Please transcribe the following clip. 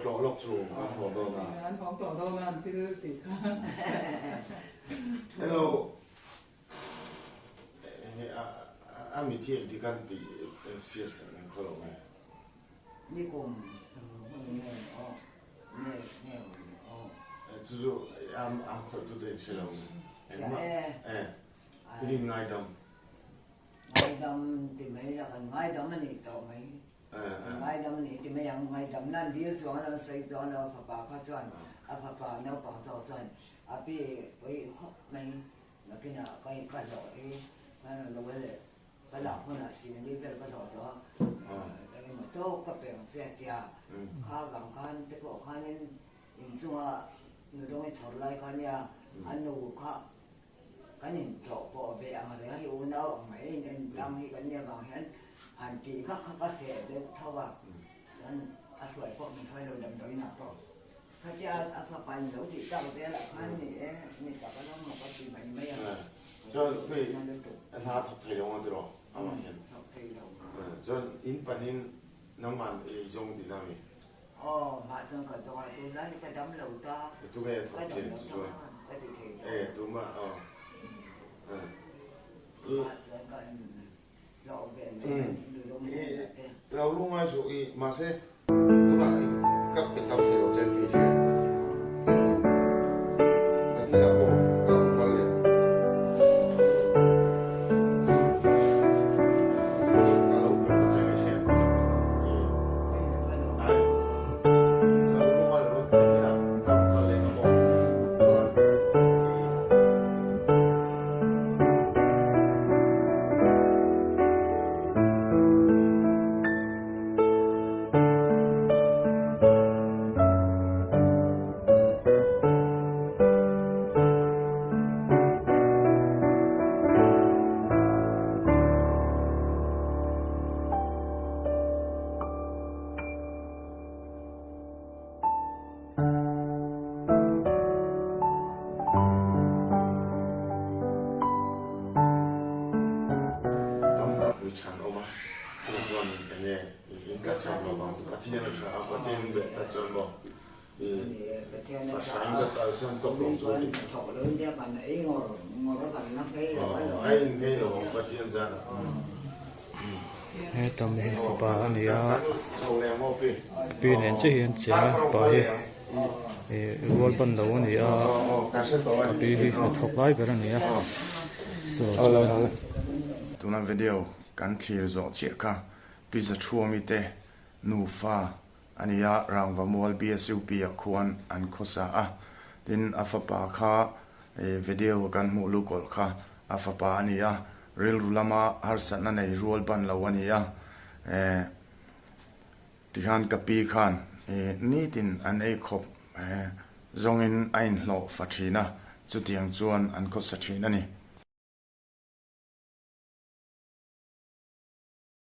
tlawh lawk chu an haw dawn a. An haw tawh dawn a an thil tih kha. Hello enge a a mithi engti kan tih serious tak in khaw lo nge. Nikum nge aw nge nge aw. Chu chu a a khawih tu te in hre lo nge. Engmah e in in ngaidam. Ngaidam ti mai la kan ngaidam a nih tawh mai. Kan ngaidam a nih ti mai ang. Ngaidam nan dil chuang lo sawi chuang lo a fapa kha chuan a fapa naupang zawk chuan a pi pawi khawp mai nakinah ka ka hlawh hi ka lo leh ka lak hunah singli vel ka hlawh tawh a engemaw tawk ka pe ang che a tia kha vang khan te pawh khanin inchunga nudawng i chhawr lai kha nia a nu kha Kan intlawh pawh ve ang reng a hi unau ang mai in en tlang hi kan nia vang hian han tih vak kha ka hreh deuh tho a, chuan a hruai pawh min hruai lo damdawiin ah pawh khatia a fapa in lo tih tak vel ah khan ni e ni tak a lo maw ka ti mai mai a. Chuan hei a hna thawk thei lo ang tiraw amah hian. Thawk thei lo. Chuan in panin nangman ei zawng tihna a mi? Aw mah chuan ka zawng a tunlai hi ka dam lo ta. Tunge a thawk thin chu chuan? Ka ti thei lo. E tuma aw. Mah chuan ka hlawh ve mai lulung nen te. Lo lungai suh i mahse tunah i ka pe tam thei lo chen tih hi. Ka ti a aw ka rawn kal leh. Ka lo pe ta che nge hria. Tam tak pui chhan awm a, chumi chuan enge in tlat chhan lo vang chu Pathian a tha a, Pathian in beh tlat chuan maw i fahrain ka kalsan tawp lo chu a ti. A in nghei lo ang Pathian zan ah. Heta mi hi fapa a ni a, pi nen chiah hian che a pa hi ih rual ban lo a ni a, a pi hi a thawk lai ber a ni a chuan. Tuna video kan thlir zawh chiah kha Pi Zathuami te nufa a ni a, Rangvamual BSUP ah khuan an khawsa a, tin a fapa kha video kan hmuh lukawlh kha a fapa a ni a, rilru lama harsatna nei rual ban lo a ni a, tikhan ka pi khan nitin an ei khawp zawngin a inhlawh fa thin a, chutiang chuan an khawsa thin a ni.